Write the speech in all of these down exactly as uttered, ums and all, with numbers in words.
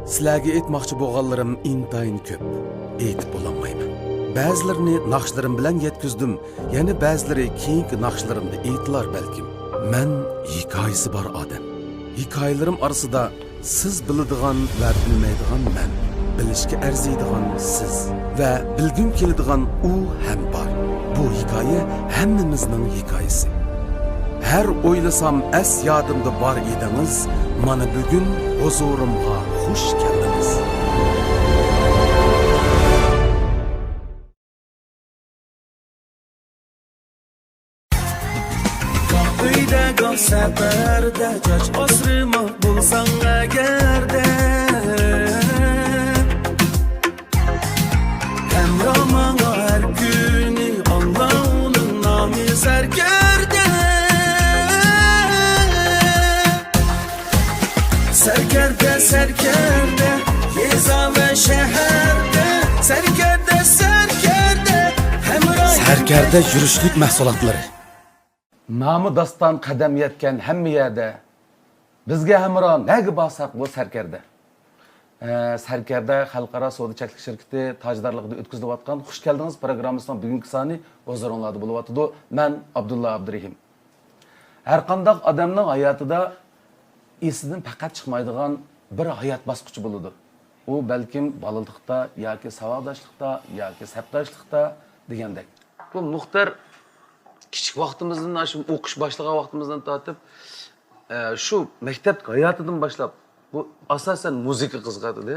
سىلەرگە ئېيتماقچى بولغانلىرىم ئىنتايىن كۆپ. ئېيتىپ بولالمايمەن. بەزىلىرىنى ناخشىلىرىم بىلەن يەتكۈزدۈم، يەنە بەزىلىرى كېيىنكى ناخشىلىرىمدا ئېيتىلار بەلكىم. مەن ھېكايىسى بار ئادەم. ھېكايىلىرىم ئارىسىدا سىز بىلىدىغان ۋە بىلمەيدىغان مەن، بىلىشكە ئەرزىيدىغان سىز ۋە بىلگۈم كېلىدىغان ئۇ ھەم بار. بۇ ھېكايە ھەممىمىزنىڭ ھېكايىسى. ھەر ئويلىسام ئەس يادىمدا بار ئىدىڭىز، مانا بۈگۈن ھۇزۇرۇمغا خۇش كەلدىڭىز. ئۆيدە گاھ سەپەردە، چاچ ئاسرىماق بولساڭ ئەگەردە. ھەمراھ ماڭا ھەر كۈنى، ئاللاھۇنىڭ نامى سەركەردە. سەركەردە، سەركەردە، يېزا ۋە شەھەردە. سەركەردە، سەركەردە، ھەمراھ. سەركەردە يۈرۈشلۈك مەھسۇلاتلىرى. نامى داستان قەدەم يەتكەن ھەممە يەردە، بىزگە ھەمراھ نەگە بارساق بۇ سەركەردە. ئە، سەركەردە خەلقئارا سودا چەكلىك شىركىتى تاجدارلىقىدا ئۆتكۈزۈلۈۋاتقان خۇش كەلدىڭىز پروگراممىسىنىڭ بۈگۈنكى سانى ھۇزۇرۇڭلاردا بولۇۋاتىدۇ. مەن ئابدۇللا ئابدۇرېھىم. ھەرقانداق ئادەمنىڭ ھاياتىدا ئېسىدىن پەقەت چىقمايدىغان بىر ھايات باسقۇچى بولىدۇ. ئۇ بەلكىم بالىلىقتا ياكى ساۋاقداشلىقتا ياكى سەپداشلىقتا دېگەندەك. بۇ مۇختەر كىچىك ۋاقتىمىزدىن، شۇ ئوقۇش باشلىغان ۋاقتىمىزدىن تارتىپ، ئە، شۇ مەكتەپ ھاياتىدىن باشلاپ، بۇ ئاساسەن مۇزىكىغا قىزىقاتىدى.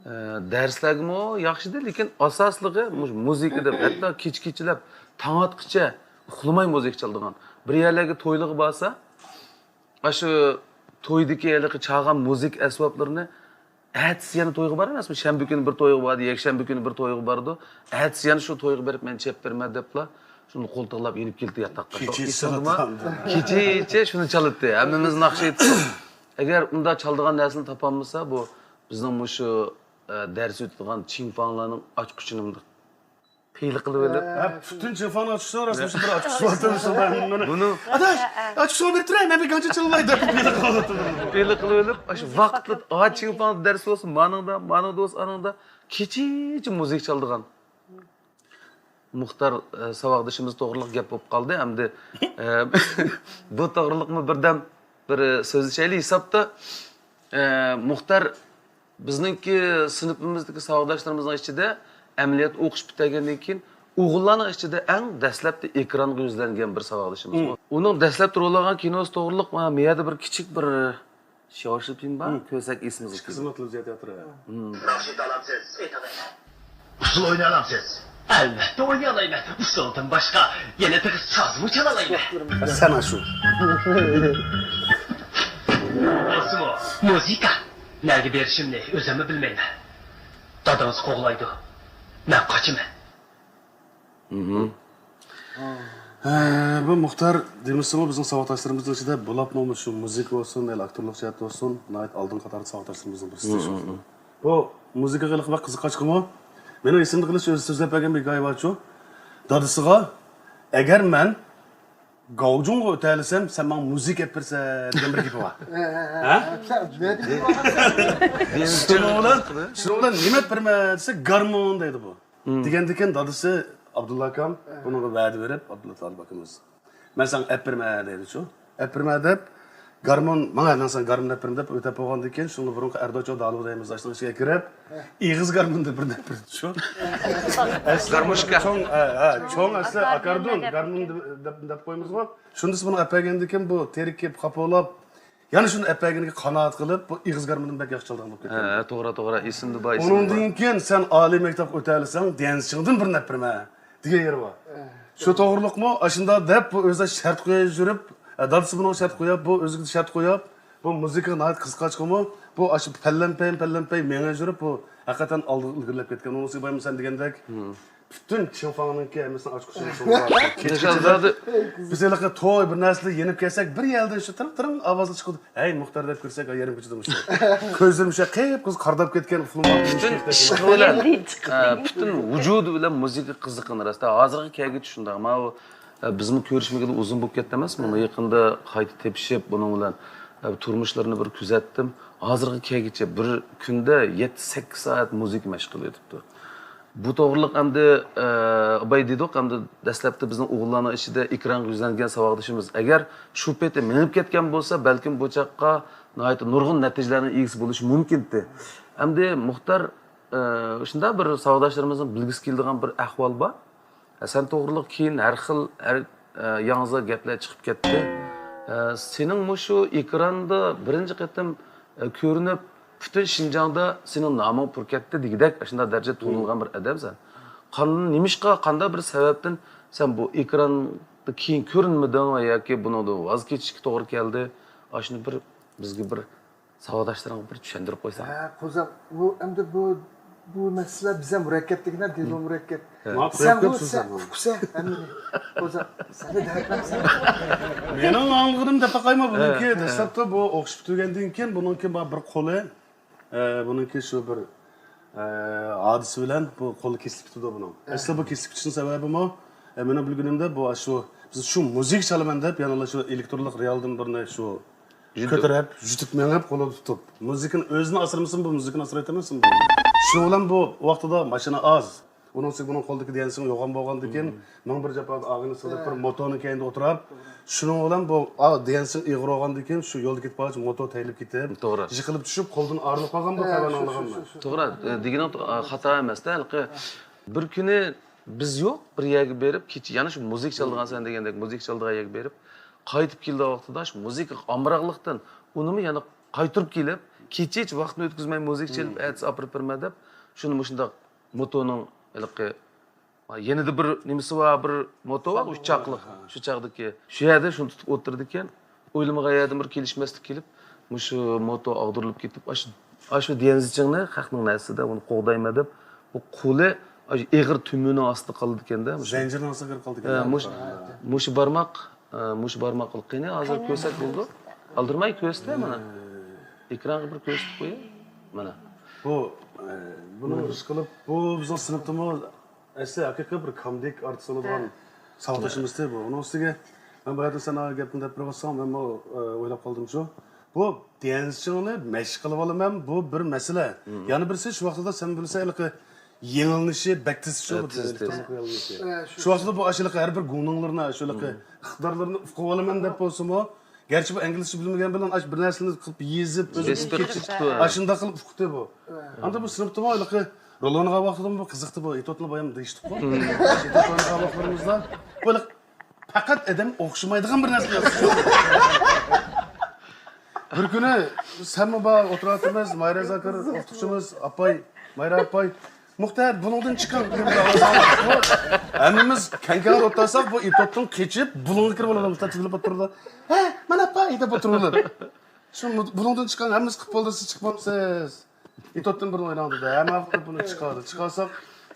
ئە، دەرسلەرگىمۇ ياخشىدى، لېكىن ئاساسلىقى مۇشۇ مۇزىكا دەپ، ھەتتا كېچە-كېچىلەپ، تاڭ ئاتقىچە ئۇخلىماي مۇزىكا چالىدىغان. بىر يەرلەرگە تويلىرىغا بارسا، ئاشۇ تويدىكى ھېلىقى چالغان مۇزىكا ئەسۋابلىرىنى ئەتىسى يەنە تويغا بار ئەمەسمۇ؟ شەنبە كۈنى بىر تويغا بارىدۇ، يەكشەنبە كۈنى بىر تويغا بارىدۇ. ئەتىسى يەنە شۇ تويغا بېرىپ مەن چېلىپ بېرىمەن دەپلا، شۇنى قولتۇقلاپ يېنىپ كېلىدۇ ياتاققا. كېچىچە سىرىتامدۇ؟ كېچىچە شۇنى چالاتتى. ھەممىمىز ناخشا ئېيتتۇق. ئەگەر ئۇنداق چالىدىغان نەرسىنى تاپالمىسا، بۇ بىزنىڭ مۇشۇ، ئە، دەرس ئۆتىدىغان چىڭفاڭلارنىڭ ئاچقۇچىنىمدۇ؟ پىلە قىلىۋېلىپ. ھە، پۈتۈن چىڭفاڭنى ئاچقۇچىنى رەسمىي شۇنداق ئاچقۇچ بولاتتى، شۇنداق مانا. بۇنى ئاداش، ئاچقۇچىنى بېرىپ تۇراي، مەن بىر گاڭچا چىللاي دەپ پىلە قىلىۋېلىپ، پىلە قىلىۋېلىپ، ئاشۇ ۋاقىتتا، ئا، چىڭفاڭدا دەرس بولسا مانىڭدا، مانىڭدا بولسا ئانىڭدا، كېچىچە مۇزىكا چالىدىغان. مۇختەر، ئە، ساۋاقدىشىمىز توغرىلىق گەپ بولۇپ قالدى. ئەمدى، ئە، بۇ توغرىلىقمۇ بىردەم بىر سۆزلىشەيلى ھېسابتا. ئە، مۇختەر بىزنىڭكى سىنىپىمىزدىكى ساۋاقداشلىرىمىزنىڭ ئىچىدە ئەمەلىيەت ئوقۇش پۈتتۈرگەندىن كېيىن ئوغۇللارنىڭ ئىچىدە ئەڭ دەسلەپتە ئېكرانغا يۈزلەنگەن بىر ساۋاقدىشىمىز. مم. ئۇنىڭ دەسلەپتە رول ئالغان كىنوسى توغرىلىق مانا مۇ يەردە بىر كىچىك بىر شياۋشىپىن بار، مم. كۆرسەك ئېسىمىزگە كېلىدۇ. خىزمەت قىلىپ ئىزدەۋاتىدۇ. مم. ناخشا ئېيتالامسىز؟ ئېيتالايمەن. ئۇسسۇل ئوينىيالامسىز؟ ئەلۋەتتە ئوينىيالايمەن. ئۇسسۇلدىن باشقا يەنە تېخى سازمۇ چالالايمەن. سەن ئاشۇ. بولسىمۇ، مۇزىكا نەگە بېرىشىمنى ئۆزۈممۇ بىلمەيمەن. دادىڭىز قوغلايدۇ. مەن قاچىمەن. مم. ھە، بۇ مۇختەر دېمىسىمۇ بىزنىڭ ساۋاقداشلىرىمىزنىڭ ئىچىدە بولۇپمۇ شۇ مۇزىكا بولسۇن، يەنى ئاكتورلۇق جەھەتتە بولسۇن، ناھايىتى ئالدىنقى قاتاردا ساۋاقداشلىرىمىزنىڭ بىرسى. مم، مم، مم. بۇ مۇزىكىغا ھېلىقى بەك قىزىققاچقىمۇ، مېنىڭ ئېسىمدە قېلىش ئۆزى سۆزلەپ بەرگەن بىر ھېكايە بارچۇ. دادىسىغا، ئەگەر مەن گاۋجۇڭغا ئۆتەلىسەم، سەن ماڭا مۇزىكا ئېلىپ بېرىسەن دېگەن بىر گېپى بار. ھە؟ شۇنىڭ بىلەن، شۇنىڭ بىلەن نېمە ئېلىپ بېرىمەن دېسە، گارمون دەيدۇ بۇ. مم. دېگەندىكىن دادىسى ئابدۇللا ئاكام بۇنىڭغا ۋەدە بېرىپ، ئابدۇللا تالىپ ئاكىمىز، مەن ساڭا ئەپ بېرىمەن دەيدىچۇ. ئەپ بېرىمەن دەپ، گارمون، ماڭا مەن ساڭا گارمون ئەپ بېرىمەن دەپ ئۆتەپ بولغاندىن كېيىن، شۇنىڭ بۇرۇنقى ئەردوچۇ دالۇ دەيمىز، ئاشۇنىڭ ئىچىگە كىرىپ، ئېغىز گارموندا بىر ئەپ بېرىدىچۇ. گارموشكا. چوڭ، ھە، ھە، چوڭ ئەسلى ئاكاردون، گارمون دەپ، دەپ، دەپ قويىمىزغۇ. شۇنى دېسە بۇنىڭ ئەپ بەرگەندىن كېيىن بۇ تېرىكىپ، خاپا بولاپ، يەنە شۇنى ئەپ بەرگىنىگە قانائەت قىلىپ، بۇ ئېغىز گارموندىن بەك ياخشى چالىدىغان بولۇپ كەتكەن. ھە، توغرا، توغرا، ئېسىمدە بار، ئېسىمدە بار. ئۇنىڭدىن كېيىن سەن ئالىي مەكتەپكە ئۆتەلىسەڭ، دېنسىڭدىن بىرنى ئەپ بېرىمەن دېگەن يېرى بار. شۇ توغرىلىقمۇ ئاشۇنداق دەپ، بۇ ئۆزى شەرت قويۇپ يۈرۈپ، ئە، دادىسى بۇنىڭغا شەرت قويۇپ، بۇ ئۆزىگە شەرت قويۇپ، بۇ مۇزىكىغا ناھايىتى قىزىققاچقىمۇ، بۇ ئاشۇ پەللەمپەي، پەللەمپەي مېڭىپ يۈرۈپ، بۇ ھەقىقەتەن ئالغا ئىلگىرىلەپ كەتكەن. ئۇنىڭ ئۈستىگە بايمۇ سەن دېگەندەك، پۈتۈن چىڭفاڭنىڭكى ھەممىسىنىڭ ئاچقۇچىنى شۇڭلار. كېچە، كېچىدە بىز ھېلىقى توي بىر نەرسىلەر يېنىپ كەلسەك، بىر يەردىن شۇ تىرىڭ تىرىڭ ئاۋازلار چىقىدۇ. ھەي، مۇختەر دەپ كىرسەك، يېرىم كېچىدە مۇشۇ. كۆزلىرىم شۇ قىپقىزىل قارىداپ كەتكەن، ئۇخلىماي. پۈتۈن ئىشقى بىلەن، ئە، پۈتۈن ۋۇجۇدى بىلەن مۇزىكىغا قىزىققان راست. ھازىرغا كەلگۈچە شۇنداق. ماۋۇ، ئە، بىزمۇ كۆرۈشمىگىلى ئۇزۇن بولۇپ كەتتى ئەمەسمۇ؟ يېقىندا قايتا تېپىشىپ، بۇنىڭ بىلەن تۇرمۇشلىرىنى بىر كۆزەتتىم. ھازىرغا كەلگۈچە بىر كۈندە يەتتە، سەككىز سائەت مۇزىكا مەشىق قىلىۋېتىپتۇ. بۇ توغرىلىق ئەمدى، ئە، ئاباي دېدۇق، ئەمدى دەسلەپتە بىزنىڭ ئوغۇللارنىڭ ئىچىدە ئېكرانغا يۈزلەنگەن ساۋاقدىشىمىز ئەگەر شۇ پېتى مېڭىپ كەتكەن بولسا، بەلكىم بۇ چاغقا ناھايىتى نۇرغۇن نەتىجىلەرنىڭ ئىگىسى بولۇشى مۇمكىنتى. ئەمدى مۇختار، ئە، شۇنداق بىر ساۋاقداشلىرىمىزنىڭ بىلگۈسى كېلىدىغان بىر ئەھۋال بار. سەن توغرىلىق كېيىن ھەر خىل، ھەر، ئە، ياڭزا گەپلەر چىقىپ كەتتى. ئە، سېنىڭ مۇشۇ ئېكراندا بىرىنچى قېتىم، ئە، كۆرۈنۈپ، پۈتۈن شىنجاڭدا سېنىڭ نامىڭ پۇر كەتتى دېگۈدەك، ئاشۇنداق دەرىجىدە تونۇلغان بىر ئادەمسەن. قان-، نېمىشقا، قانداق بىر سەۋەبتىن سەن بۇ ئېكراندا كېيىن كۆرۈنمىدىڭ ياكى بۇنىڭدىن ۋاز كېچىشكە توغرا كەلدى؟ ئاشۇنى بىر بىزگە بىر ساۋاقداشلىرىڭغا بىر چۈشەندۈرۈپ قويساڭ. ھە، قوزام، بۇ ئەمدى بۇ، بۇ مەسىلە بىز ھەم مۇرەككەپ دېگىنە، دېلو مۇرەككەپ. ھە. سەن بۇ، سەن ئۇقىسەن ھەممىنى. قوزام، سەن دەرەتلەمسەن. مېنىڭ ئاڭلىغىنىم دەپ باقايمۇ بۇنىڭكى؟ ھە، ھە. دەسلەپتە بۇ ئوخشىشىپ تۈگەندىن كېيىن بۇنىڭكى بار بىر قولى، ئە، بۇنىڭكى شۇ بىر، ئە، ھادىسە بىلەن بۇ قولى كېسىلىپ كېتىدۇ بۇنىڭ. ھە. ئەسلى بۇ كېسىلىپ كېتىشنىڭ سەۋەبىمۇ، ئە، مېنىڭ بىلگىنىمدە بۇ شۇ، بىز شۇ مۇزىكا چالىمەن دەپ يەنىلا شۇ ئېلېكترونلۇق رېئالدىن بىرنى شۇ كۆتۈرۈپ، يۈتۈپ مېڭىپ، قولىدا تۇتۇپ. مۇزىكىنى ئۆزىنى ئاسرىمىسىمۇ، بۇ مۇزىكىنى ئاسرايتتىمۇ. شۇنىڭ بىلەن بۇ ۋاقتىدا ماشىنا ئاز. ئۇنىڭ ئۈستىگە بۇنىڭ قولىدىكى دىيەنسىڭ يوغان بولغاندىكىن، مىڭ بىر جاپاغا ئاغىنە سېلىپ، بىر موتونىڭ كەينىدە ئولتۇرۇپ، شۇنىڭ بىلەن بۇ، ئا، دىيەنسىڭ ئېغىر بولغاندىكىن، شۇ يولدا كېتىپ بارغاچ موتور تەيلىپ كېتىپ، توغرا. يىقىلىپ چۈشۈپ، قولدىن ئايرىلىپ قالغان بۇ ھايۋان ئاڭلىغانمەن. توغرا، ئە، دېگىنىڭ تو-، ئا، خاتا ئەمەس-دە، ھېلىقى. بىر كۈنى بىز يوق، بىر يەرگە بېرىپ، كېچە، يەنە شۇ مۇزىكا چالىدىغانسەن دېگەندەك، مۇزىكا چالىدىغان يەرگە بېرىپ، قايتىپ كېلىدىغان ۋاقتىدا شۇ مۇزىكىغا ئامراقلىقتىن ئۇنىمۇ يەنە قايتۇرۇپ كېلىپ، كېچىچە ۋاقىتنى ئۆتكۈزمەي مۇزىكا چېلىپ، ئەتىسى ئاپىرىپ بېرىمەن دەپ، شۇنى مۇشۇنداق موتونىڭ ھېلىقى، يېنىدا بىر نېمىسى بار، بىر موتو بار، ئۈچ چاقلىق، شۇ چاغدىكى. شۇ يەردە شۇنى تۇتۇپ ئولتۇرىدىكەن. ئويلىمىغان يەردىن بىر كېلىشمەسلىك كېلىپ، مۇشۇ موتو ئاغدۇرۇلۇپ كېتىپ، ئاشۇ، ئاشۇ دىيەنزىچىڭنى خەقنىڭ نەرسىدە، ئۇنى قوغدايمەن دەپ، بۇ قولى ئاشۇ ئېغىر تۈمۈنىڭ ئاستىدا قالىدىكەن-دە، مۇشۇ. زەنجىرنىڭ ئاستىغا كىرىپ قالىدىكەن. ھە، مۇش-، مۇشۇ بارماق، ئە، مۇشۇ بارماق قېنى ھازىر كۆرسەك بولىدۇ. ئالدىرىماي كۆرسىتە مانا. ئېكرانغا بىر كۆرسىتىپ قوياي. مانا. بۇ، ئە، بۇنىڭ ئىشقىلىپ، بۇ بىزنىڭ سىنىپتىمۇ ئەسلى ھەقىقىي بىر كامدىك ئارتىس بولىدىغان ساۋاقدىشىمىزتى بۇ. ئۇنىڭ ئۈستىگە مەن باياتىن سەن گەپنى دەپ بېرىۋاتساڭ، مەنمۇ، ئە، ئويلاپ قالدىم شۇ. بۇ ديەنزىچىڭنى مەشىق قىلىۋالىمەن، بۇ بىر مەسىلە. يەنە بىرسى شۇ ۋاقتىدا سەن بىلسەڭ ھېلىقى يېڭىلىنىشى بەك تېز شۇ، ھە، بۇ تېز، تېز. ئېلېكترونلۇق يېڭىلىنىشى. ھە، شۇ. شۇ ۋاقتىدا بۇ ئاشۇ ھېلىقى ھەر بىر گۇڭنىڭلىرىنى، شۇ ھېلىقى ئىقتىدارلىرىنى ئۇقۇۋالىمەن دەپ بولسىمۇ، گەرچە بۇ ئىنگلىزچە بىلمىگەن بىلەن ئاشۇ بىر نەرسىنى قىلىپ يېزىپ، ئۆزى ئېسىپ كېچىپ، كېتىپتۇ. ئاشۇنداق قىلىپ ئۇقتى بۇ. ھە. ئاندا بۇ سىنىپتىمۇ ھېلىقى رولونغا ۋاقتىدىمۇ بۇ قىزىقتى بۇ. ئېتوتنى بايام دېيىشتۇققۇ. ئېتوتنىغا ۋاقىتلىرىمىزدا بۇ ھېلىقى پەقەت ئادەم ئوخشىمايدىغان بىر نەرسە يازدى. بىر كۈنى سەنمۇ بار ئولتۇراتتىمىز، مايرا زاكىر ئوقۇتقۇچىمىز، ئاپاي، مايرا ئاپاي، مۇختەر، بۇلۇڭدىن چىقىڭ دېگەن بىر ئاۋاز ئاڭلاندى. ھەممىمىز كەڭ-كەڭرى ئولتۇرساق، بۇ ئېتوتتىن قېچىپ، بۇلۇڭغا كىرىپ ئالىدۇ، مۇختەر تۈگۈلۈپ ئولتۇرىدۇ. ھە، مانا ئاپاي دەپ ئولتۇرىدۇ. شۇ بۇلۇڭدىن چىقىڭ، ھەممىمىز قىپ بولدى، سىز چىقىپ بولمىسىز. ئېتوتتىن بۇرۇن ئويناڭ دېدى. ھە، ماقۇل دەپ بۇنى چىقاردى. چىقارساق،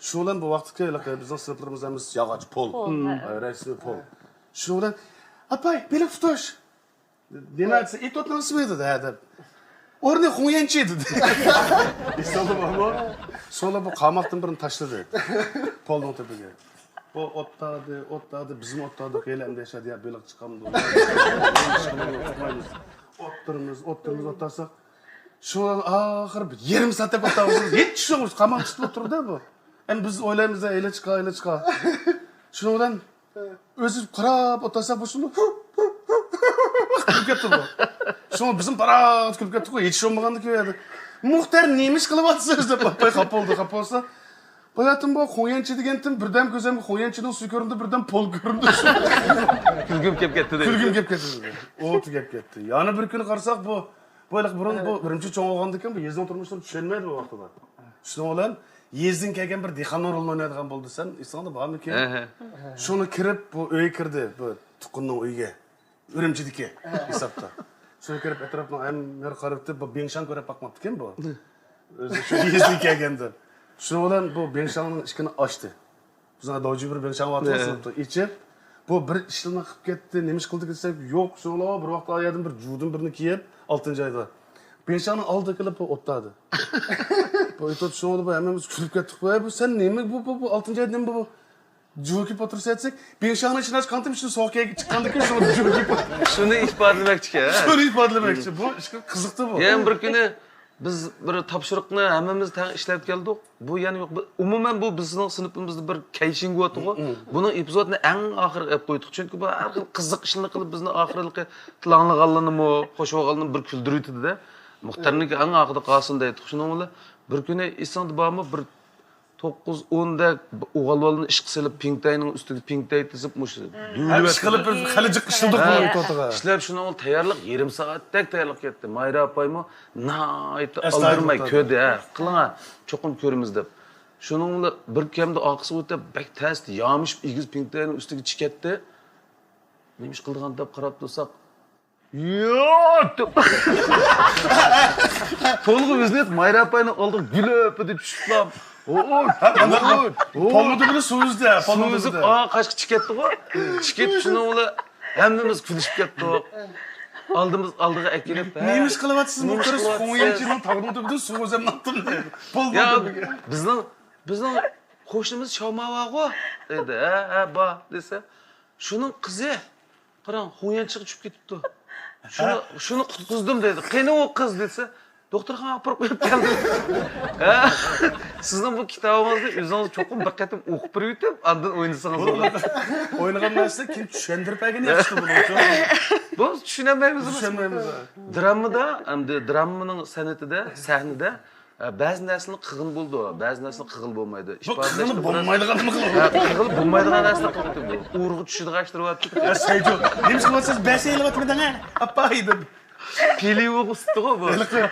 شۇ بىلەن بۇ ۋاقىتتىكى ھېلىقى بىزنىڭ سىنىپلىرىمىز ھەممىسى ياغاچ، پول. پول، ھە. ئە، رەسمىي پول. شۇ بىلەن، ئاپاي، بېلىق تۇتۇش! دېمە دېسە، ئېتوتنىڭ ئىسمى دېدى، ھە دەپ. ئورنى خۇڭيەنچى دېدى. ئېسىڭدە بارمۇ؟ شۇڭلا بۇ قاماقتىن بىرنى تاشلىدى. پولنىڭ تۆپىگە. بۇ ئوتتادى، ئوتتادى، بىزمۇ ئوتتادۇق. ھېلى ئەمدى ياشايدۇ، يا بېلىق چىقامدۇ؟ ئۇقمايمىز. ئوتتۇرىمىز، ئوتتۇرىمىز، ئوتتاساق، شۇ ئاخىرى بىر يېرىم سائەت دەپ ئولتۇرىمىز. ھېچ شۇ قاماق تۇتۇپ ئولتۇرىدۇ بۇ. ئەمدى بىز ئويلايمىز، ھېلى چىقار، ھېلى چىقار. شۇنىڭ بىلەن ئۆزى قاراپ ئولتۇرسا، بۇ شۇنداق كۈلۈپ كەتتى بۇ. شۇڭا بىزمۇ پاراڭ كۈلۈپ كەتتۇققۇ، ھېچ بولمىغاندىكى يەردە. مۇختەر، نېمە ئىش قىلىۋاتىسىز؟ دەپ ئاپاي خاپا بولدى، خاپا بولسا. باياتىن بۇ خۇڭيەنچى دېگەنتىم، بىردەم كۆزۈمگە خۇڭيەنچىنىڭ سۈيى كۆرۈندى، بىردەم پول كۆرۈندى. كۈلگۈم كەپ كەتتى دەيدۇ. كۈلگۈم كەپ كەتتى دېدى. ئۇ تۈگەپ كەتتى. يەنە بىر كۈنى قارىساق، بۇ، بۇ ھېلىقى بۇرۇن بۇ ئۈرۈمچى چوڭ بولغاندىكىن، بۇ يېزىنىڭ تۇرمۇشلىرىنى چۈشەنمەيدۇ بۇ ۋاقتىدا. شۇنىڭ بىلەن يېزىدىن كەلگەن بىر دېھقاننىڭ رولىنى ئوينايدىغان بولدى، سەن ئېسىڭدە بارمىكىن؟ ھە، ھە. شۇنى كىرىپ، بۇ ئۆيگە كىردى، بۇ تۇغقىنىنىڭ ئۆيىگە. ئۈرۈمچىدىكى ھېسابتا. شۇنى كۆرۈپ ئەتراپنىڭ ھەممە يېرى قاراپتۇ، بۇ بىڭشاڭ كۆرۈپ باقماپتىكەن بۇ. ئۆزى شۇ يېزىدىن كەلگەندە. شۇنىڭ بىلەن بۇ بىڭشاڭنىڭ ئىشىكىنى ئاچتى. بىزنىڭ داۋجى بىر بىڭشاڭ بارتۇ، سىنىپتا. ئېچىپ، بۇ بىر ئىشلارنى قىلىپ كەتتى، نېمە ئىش قىلدى دېسەك، يوق، شۇنىڭ بىر ۋاقىت ئاياردىن بىر جۇدىن بىرنى كىيىپ، ئالتىنچى ئايدا. بىڭشاڭنىڭ ئالدىغا كېلىپ بۇ ئولتۇردى. بۇ ئېتوت شۇنىڭدا بۇ ھەممىمىز كۈلۈپ كەتتۇق. ۋەي، بۇ سەن نېمە بۇ، بۇ، بۇ ئالتىنچى ئايدا نېمە بۇ؟ جوكى پاتۇرسى ئەتسەك، بىڭشاڭنى ئىچىنى ئاچقانتىم، ئىچىنى سوغۇق چىققاندىكىن، شۇ جوكى پاتۇرسى. شۇنى ئىپادىلىمەكچىكەن، ھە؟ شۇنى ئىپادىلىمەكچى. بۇ ئىشقىل قىزىقتى بۇ. يەنە بىر كۈنى بىز بىر تاپشۇرۇقنى ھەممىمىز تەڭ ئىشلەپ كەلدۇق. بۇ يەنە يوق. بۇ، ئومۇمەن بۇ بىزنىڭ سىنىپىمىزدا بىر كەيشىڭگۈ بولۇۋاتىدىغۇ. بۇنىڭ ئېپىزودىنى ئەڭ ئاخىرىغا ئېلىپ قويدۇق. چۈنكى بۇ ھەر خىل قىزىق ئىشلارنى قىلىپ، بىزنى ئاخىرلىقى تىلانلىغانلىرىنىمۇ، خوش بولغانلىرىنى بىر كۈلدۈرۈۋېتىدۇ-دە. مۇختەرنىڭكى ئەڭ ئاخىرىدا قالسۇن دەيتتۇق. شۇنىڭ بىلەن بىر كۈنى ئېسىڭدە بارمۇ، بىر توققۇز، ئوندەك ئوغۇل بالىنى ئىشقا سېلىپ، پىڭتەينىڭ ئۈستىگە پىڭتەي تىزىپ، مۇشۇ ھە، ئىش قىلىپ، بىز خېلى جىق ئىشلىدۇق بۇ توتىغا. ئىشلەپ، شۇنىڭ تەييارلىق يېرىم سائەتتەك تەييارلىق كەتتى. مايرا ئاپايمۇ ناھايىتى ئەستايىدىل ئالدىرىماي كۆردى، ھە، قىلىڭا، چوقۇم كۆرىمىز دەپ. شۇنىڭ بىلەن بىر كەمدە ئارقىسىغا ئۆتۈپ، بەك تەستە يامىشىپ، ئېگىز پىڭتەينىڭ ئۈستىگە چىكەتتى. نېمە ئىش قىلىدىغان دەپ قاراپ تۇرساق، يوق! دەپ. پولغا ئۆزىنى مايرا ئاپاينىڭ ئالدىغا گۈلۈپىدە چۈشۈپلا. ھوي، ھوي، ھوي. پولنىڭ تۈبىدە سۇ ئۈزدى، سۇ ئۈزۈپ، ئا، قاشقا چىكەتتىغۇ. چىكەتتى، شۇنىڭ بىلەن ھەممىمىز كۈلۈشۈپ كەتتۇق. ئالدىمىز، ئالدىغا ئەكېلىپ، ھە. نېمە ئىش قىلىۋاتىسىز، مۇختەر؟ خۇڭيەنچىنىڭ تاغنىڭ تۈبىدە سۇ ئۈزەملاپتىم دەيدۇ. پولنىڭ تۈبىگە. بىزنىڭ، بىزنىڭ قوشنىمىز شاۋما بارغۇ، دېدى. ھە، ھە، بار، دېسە، شۇنىڭ قىزى قاراڭ، خۇڭيەنچىغا چۈشۈپ كېتىپتۇ. شۇنى، شۇنى قۇتقۇزدۇم دەيدۇ. قېنى ئۇ قىز دېسە، دوختۇرخانىغا ئاپىرىپ قويۇپ كەلدىم. ھە؟ سىزنىڭ بۇ كىتابىڭىزنى ئۆزىڭىز چوقۇم بىر قېتىم ئوقۇپ بېرىۋېتىپ، ئاندىن ئوينىسىڭىز بولىدۇ. ئوينىغان نەرسىنى كېيىن چۈشەندۈرۈپ بەرگىنى ياخشى بولىدۇ. بۇ چۈشىنەلمەيمىز. چۈشەنمەيمىز. درامىدا، ئەمدى درامىنىڭ سەنئىتىدە، سەھنىدە ئە، بەزى نەرسىلەر قىلغىلى بولىدۇ، بەزى نەرسىلەر قىلغىلى بولمايدۇ. بۇ قىلغىلى بولمايدىغاننى قىلغىلى. ھە، قىلغىلى بولمايدىغان نەرسىلەر قىلىۋاتىدۇ. ئۇرغۇ چۈشىدىغان ئىشلار بولۇۋاتىدۇ. يا سەيجۇ، نېمە قىلىۋاتىسىز؟ بەس ئېلىۋاتىمەن دەڭە. ئاپاي دەپ. پىلىۋوق ئۇستىغۇ بۇ. ھېلىقى،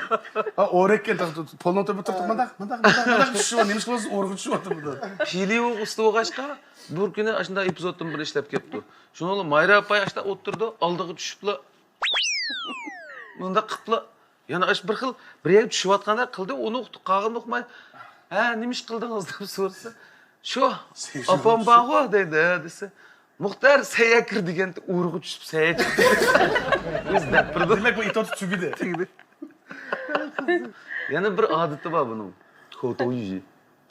ھا، ئورەككە پولنىڭ تۆپە تۇرۇپ مانداق، مانداق، مانداق، مانداق چۈشۈۋاتىدۇ. نېمە قىلىۋاتىسىز؟ ئۇرغۇ چۈشۈۋاتىدۇ. پىلىۋوق ئۇستا بولغاچقا، بىر كۈنى ئاشۇنداق ئېپىزودتىن بىر ئىشلەپ كەپتۇ. شۇنىڭ بىلەن مايرا ئاپاي ئاشۇنداق ئولتۇرىدۇ، ئالدىغا چۈشۈپلا مۇنداق قىپلا. يەنە ئاشۇ بىر خىل، بىر يەرگە چۈشۈۋاتقاندەك قىلدى، ئۇنى ئۇقتى، قالغىنىنى ئۇقماي، ھە، نېمە ئىش قىلدىڭىز دەپ سورىسا، شۇ، ئاپام بارغۇ دەيدۇ، ھە دېسە، مۇختەر سەيە كىر دېگەنتى، ئۇرغا چۈشۈپ سەيە چىقتى. ئۆزى دەپ بېرىدۇ. دېمەك، بۇ ئېتوت تۈگىدى. تۈگىدى. يەنە بىر ئادىتى بار بۇنىڭ. كوتويۇجى.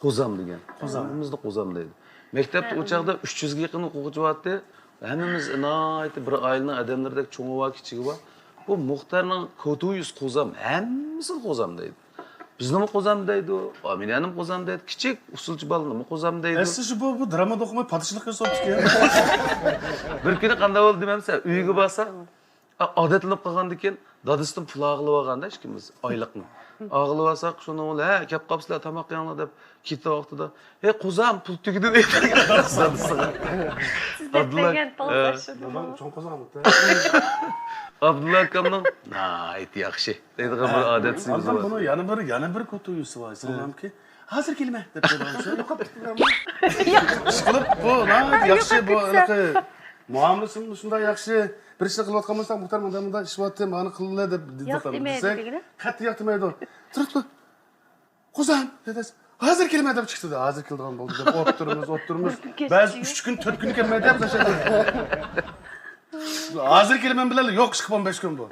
قوزام دېگەن. قوزام. ھەممىمىزنى قوزام دەيدۇ. مەكتەپتە ئۇ چاغدا ئۈچ يۈزگە يېقىن ئوقۇغۇچى بارتتى. ھەممىمىز ناھايىتى بىر ئائىلىنىڭ ئادەملىرىدەك، چوڭى بار، كىچىكى بار. بۇ مۇختەرنىڭ كوتۇيۇس قوزام، ھەممىسىنى قوزام دەيدۇ. بىزنىمۇ قوزام دەيدۇ، ئامىنەنىمۇ قوزام دەيدۇ، كىچىك ئۇسسۇلچى بالىنىمۇ قوزام دەيدۇ. ئەسلى شۇ، بۇ، بۇ دىراما ئوقۇماي پادىچىلىق ياساپتىكەن. بىر كۈنى قانداق بولدى دېمەمسەن؟ ئۆيگە بارسا، ئا-، ئادەتلىنىپ قالغاندىكىن، دادىسىدىن پۇل ئاغىلىۋالغاندا ئىككىمىز، ئايلىقنى. ئاغىلىۋالساق، شۇنىڭ بىلەن، ھە، كەپ قاپسىلەر، تاماق يەڭلار دەپ كېتىۋاقتىدا، ھەي، قوزام، پۇل تۈگىدى دەيدۇ. دادىسىغا. سىز دەپ ئابدۇللا، بەرگەن پۇل ھە. تاشلىدىمۇ؟ دادام چوڭ قوزام. ئابدۇللا ئاكامنىڭ، ناھايىتى ياخشى دەيدىغان بىر ئادەتى بار. بۇنىڭ يەنە بىر، يەنە بىر كوتۇيۇسى بار، سالامكى. ھازىر كېلىمەن دەپ قويىدىغان شۇ. يوقاپ كېتىپتىمەن. ئىشقىلىپ، بۇ ناھايىتى ياخشى، بۇ ھېلىقى مۇئامىلىسىمۇ شۇنداق ياخشى. بىر ئىشنى قىلىۋاتقان بولساق، مۇختەر، مۇنداق، مۇنداق ئىش بارتى، مانا قىلىلا دەپ دېسەك، قەتئىي ياق دېمەيدۇ. قوزام دېدى. ھازىر كېلىمەن دەپ چىقتى. ھازىر كېلىدىغان بولدى دەپ ئولتۇرىمىز، ئولتۇرىمىز. بەزى ئۈچ كۈن، تۆت كۈن كەلمەيدۇ بىز ئاشۇ. ھازىر كېلىمەن بىلەن يوق ئىشقا ئون بەش كۈن بۇ.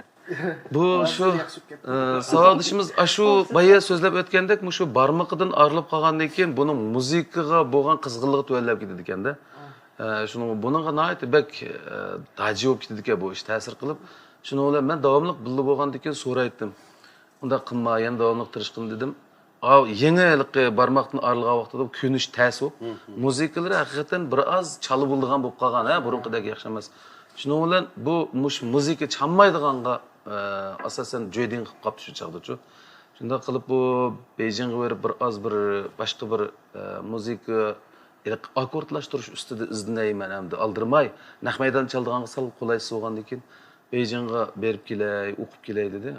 بۇ شۇ، ئە، ساۋاقدىشىمىز ئاشۇ بايا سۆزلەپ ئۆتكەندەك، مۇشۇ بارمىقىدىن ئايرىلىپ قالغاندىن كېيىن بۇنىڭ مۇزىكىغا بولغان قىزغىنلىقى تۆۋەنلەپ كېتىدىكەن-دە. ئە، شۇنىڭ، بۇنىڭغا ناھايىتى بەك، ئە، تاجى بولۇپ كېتىدىكەن بۇ ئىش تەسىر قىلىپ. شۇنىڭ بىلەن مەن داۋاملىق بىللە بولغاندىن كېيىن سورايتتىم. ئۇنداق قىلما، يەنە داۋاملىق تىرىشقىن دېدىم. ئاۋۇ يېڭى ھېلىقى بارماقتىن ئايرىلغان ۋاقتىدا كۆنۈش تەس ئۇ. مۇزىكىلىرى ھەقىقەتەن بىر ئاز چالا بولىدىغان بولۇپ قالغان، ھە، بۇرۇنقىدەك ياخشى ئەمەس. شۇنىڭ بىلەن بۇ مۇشۇ مۇزىكا چالمايدىغانغا، ئە، ئاساسەن جۆدىڭ قىلىپ قاپتۇ شۇ چاغدىچۇ. شۇنداق قىلىپ بۇ بېيجىڭغا بېرىپ بىر ئاز بىر باشقا بىر، ئە، مۇزىكا، ھېلىقى ئاككوردلاشتۇرۇش ئۈستىدە ئىزدىنەيمەن ئەمدى ئالدىرىماي. نەق مەيدان چالىدىغانغا سەل قولايسىز بولغاندىن كېيىن بېيجىڭغا بېرىپ كېلەي، ئوقۇپ كېلەي دېدى.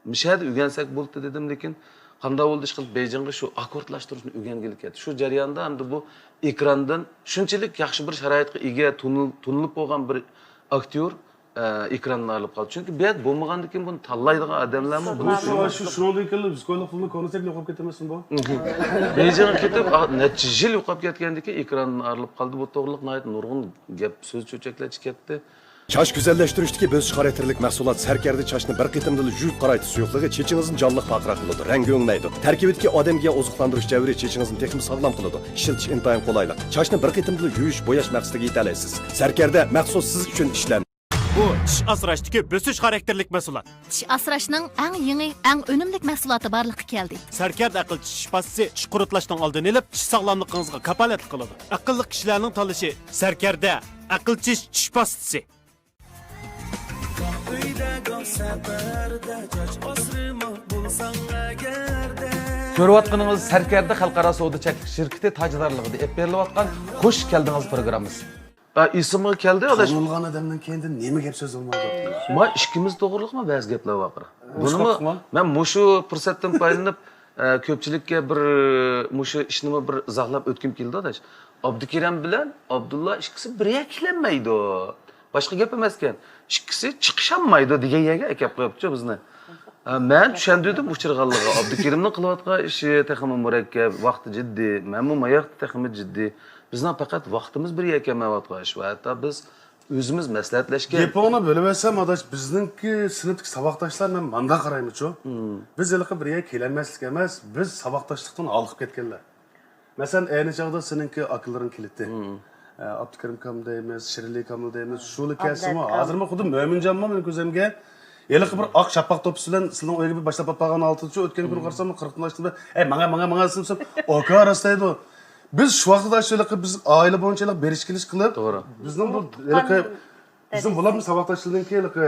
مۇشۇ يەردە ئۆگەنسەك بولاتتى دېدىم، لېكىن قانداق بولدى ئىشقىلىپ بېيجىڭغا شۇ ئاككوردلاشتۇرۇشنى ئۆگەنگىلى كەتتى. شۇ جەرياندا ئەمدى بۇ ئېكراندىن شۇنچىلىك ياخشى بىر شارائىتقا ئىگە، تونۇل-، تونۇلۇپ بولغان بىر ئاكتيور، ئە، ئېكراندىن ئايرىلىپ قالدى. چۈنكى بۇ يەردە بولمىغاندىكىن بۇنى تاللايدىغان ئادەملەرمۇ بولمىدى. شۇ، شۇ، شۇنىڭدىن كېيىن بىز كويلۇق پۇلنى كونسېرتنى يوقاپ كېتەمەسمۇ بۇ؟ بېيجىڭغا كېتىپ، ئا، نەچچە يىل يوقاپ كەتكەندىن كېيىن ئېكراندىن ئايرىلىپ قالدى. بۇ توغرىلىق ناھايىتى نۇرغۇن گەپ، سۆز چۆچەكلەر چىقىپ كەتتى. چاچ گۈزەللەشتۈرۈشتىكى بۆسۈش خاراكتېرلىك مەھسۇلات سەركەردە چاچنى بىر قېتىمدىلا يۇيۇپ قارايتى سۇيۇقلۇقى چېچىڭىزنى جانلىق پارقىراق قىلىدۇ، رەڭگى ئۆڭمەيدۇ. تەركىبىدىكى ئادەمگە ئوزۇقلاندۇرۇش جەۋھىرى چېچىڭىزنى تېخىمۇ ساغلام قىلىدۇ. ئىشلىتىش ئىنتايىن قولايلىق. چاچنى بىر قېتىمدىلا يۇيۇش، بوياش مەقسىتىگە يېتەلەيسىز. سەركەردە مەخسۇس سىز ئۈچۈن ئىشلەندى. بۇ چىش ئاسراشتىكى بۆسۈش خاراكتېرلىك مەھسۇلات. چىش ئاسراشنىڭ ئەڭ يېڭى، ئەڭ ئۈنۈملۈك مەھسۇلاتى بارلىققا كەلدى. سەركەردە ئەقىل چىش پاستىسى چىش قۇرۇتلاشنىڭ ئالدىنى ئېلىپ، چىش ساغلاملىقىڭىزغا كاپالەتلىك قىلىدۇ. ئەقىللىق كىشىلەرنىڭ تاللىشى سەركەردە ئەقىل چىش چىش پاستىسى. كۆرۈۋاتقىنىڭىز سەركەردە خەلقئارا سودا چەكلىك شىركىتى تاجدارلىقىدا ئېلىپ بېرىلىۋاتقان خۇش كەلدىڭىز پروگراممىسى. ئا، ئېسىمغا كەلدى، ئاداش. تونۇلغان ئادەمنىڭ كەينىدىن نېمە گەپ سۆز بولمايدۇ؟ ما ئىككىمىز توغرىلىقمۇ بەزى گەپلەر بار. بۇنىمۇ مەن مۇشۇ پۇرسەتتىن پايدىلىنىپ، ئە، كۆپچىلىككە بىر، مۇشۇ ئىشنىمۇ بىر ئىزاھلاپ ئۆتكۈم كېلىدۇ، ئاداش. ئابدۇكېرەم بىلەن ئابدۇللا ئىككىسى بىر يەرگە كېلەلمەيدۇ. باشقا گەپ ئەمەسكەن. ئىككىسى چىقىشالمايدۇ دېگەن يەرگە ئەكەپ قويۇپتۇ بىزنى. ئە، مەن چۈشەندۈردۈم ئۇچرىغانلىقى. ئابدۇكېرىمنىڭ قىلىۋاتقان ئىشى تېخىمۇ مۇرەككەپ، ۋاقتى جىددىي. مەنمۇ ماياقتا تېخىمۇ جىددىي. بىزنىڭ پەقەت ۋاقتىمىز بىر يەرگە كەلمەيۋاتقان ئىش. ۋە ھەتتا بىز ئۆزىمىز مەسلىھەتلەشكەن. گېپىڭنى بۆلۈۋەتسەم، ئاداش، بىزنىڭكى سىنىپتىكى ساۋاقداشلار مەن مانداق قارايمىچۇ؟ بىز ھېلىقى بىر يەرگە كېلەلمەسلىك ئەمەس، بىز ساۋاقداشلىقتىن ھالقىپ كەتكەنلەر. مەسىلەن، ئەينى چاغدا سېنىڭكى ئاكىلىرىڭ كېلىتتى. ئە، ئابدۇكېرىم كام دەيمىز، شىرلى كامىل دەيمىز، شۇلا كەلسىمۇ، ھازىرمۇ خۇددى مۆمىنجانمۇ مېنىڭ كۆزۈمگە ھېلىقى بىر ئاق چاپاق توپىسى بىلەن سىلىنىڭ ئۆيىگە بىر باشلاپ بارغان ھالىتىچۇ. ئۆتكەن كۈنى قارىسام، قىرىقتىن ئاشتى. ئەي، ماڭە، ماڭە، ماڭە دېسەم، ئاكا راستلايدۇ. بىز شۇ ۋاقىتتا شۇ ھېلىقى بىز ئائىلە بويىچە ھېلىقى بېرىش كېلىش قىلىپ، بىزنىڭ بۇ ھېلىقى بىزنىڭ بۇلارمۇ ساۋاقداشلىرىنىڭكى ھېلىقى